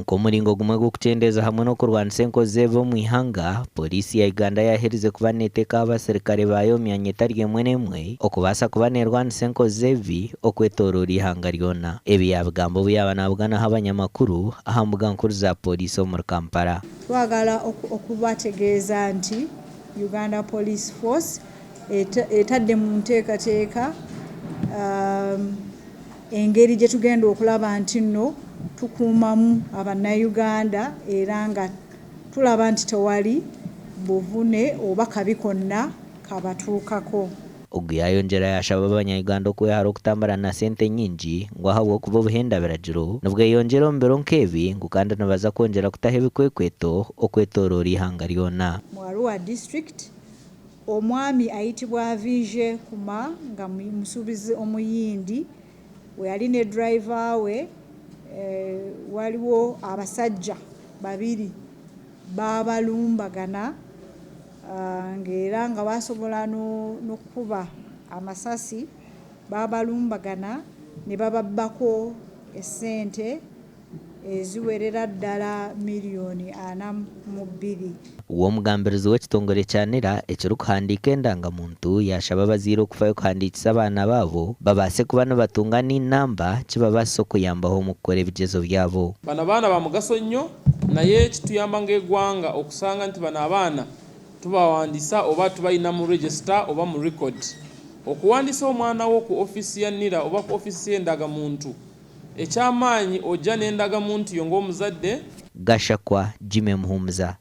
Nk'omuringo gumwe gw'okukyendeeza hamwe n'okurwanisa enkozi z'ebibi omu ihanga, Pooriisi ya Uganda yaaherize kuba neeteekaho abaserukare baayo omu myanya etari emwe n'emwe okubaasa kuba neerwanisa enkozi z'ebibi okwetooroora eihanga ryona. Ebi yaabigamba obu yaaba naabuganaho abanyamakuru aha mbuga nkuru za Pooriisi omuri Kampala. Twagala okubategeeza nti Uganda Police Force etadde mu nteekateeka engeri gye tugenda okulaba nti nno tukuumamu Abannayuganda era nga tulaba nti tewali buvune oba kabi konna kabatuukako. Ogu yaayongyera yaashaba abanya-Uganda okwehara okutambura na sente nyingi ngu ahabw'okuba obuhenda biragiro nibweyongyera omu biro nk'ebi ngu kandi nibaza kwongyera kutaho ebikwekweto okwetooroora eihanga ryona. Mu Arua district, omwami ayitibwa Vijay Kumar nga musuubuzi Omuyindi we yali ne driver we, waliwo abasajja babiri baabalumbagana ng'era nga basobola n'okukuba amasasi, baabalumbagana ne bababbako essente eziwerera ddala miliyoni 42. We omugambirizi w'ekitongore kya NIRA ekirikuhandiika endanga-muntu yaashaba abazaire okufayo kuhandiikisa abaana baabo babaase kuba nibatunga NIN number kibabaasise okuyambaho omu kukora ebigyezo byabo. Bano abaana ba mugaso nnyo, naye kituyamba ng'eggwanga okusanga nti bano abaana tubawandiisa oba tubalina mu register oba mu record. Okuwandiisa omwana wo ku ofiisi ya NIRA oba ku ofiisi y'endagamuntu, ekyamaanyi ojja n'endagamuntu yo ng'omuzadde. Gashakwa Jimmy Muhumuza.